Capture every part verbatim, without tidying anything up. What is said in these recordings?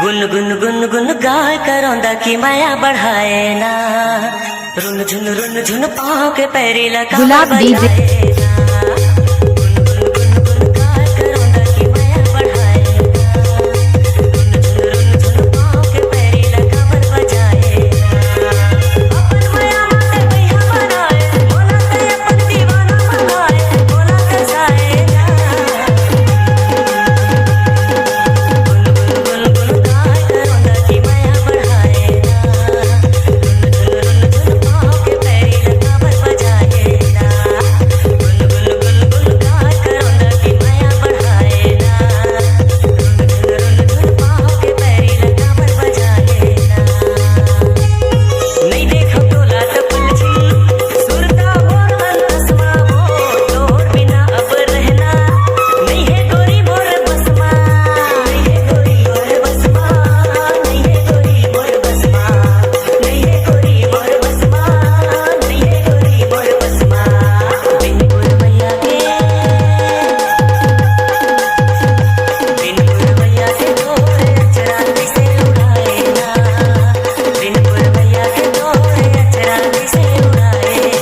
गुन गुन गुन गुन गाय करौंदा की मया बढ़ाए ना। रुन झुन रुन झुन पाँव के पैरी ला काबर गुलाब डीजे। बजाए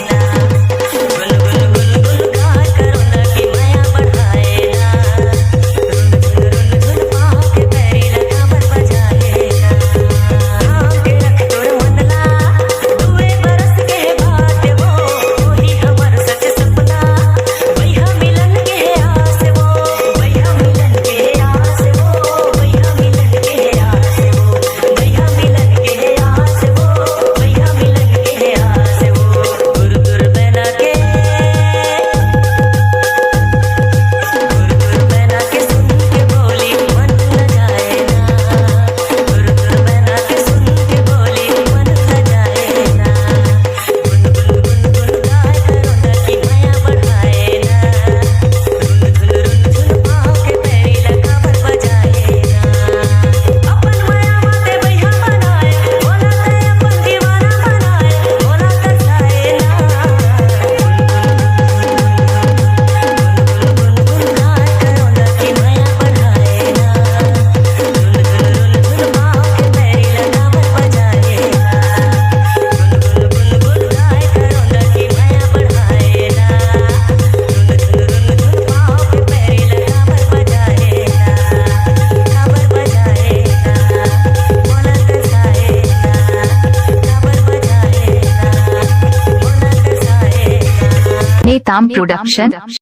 ना। गुन गुन गुन गुन गाय करौंदा की मया बढ़ाए ना। रुन झुन रुन झुन पाँव के पैरी ला काबर बजाए ना। अपन मया माते भैया बनाए, बोला ते अपन दीवाना बनाए, बोला ते साए ना। नेताम प्रोडक्शन।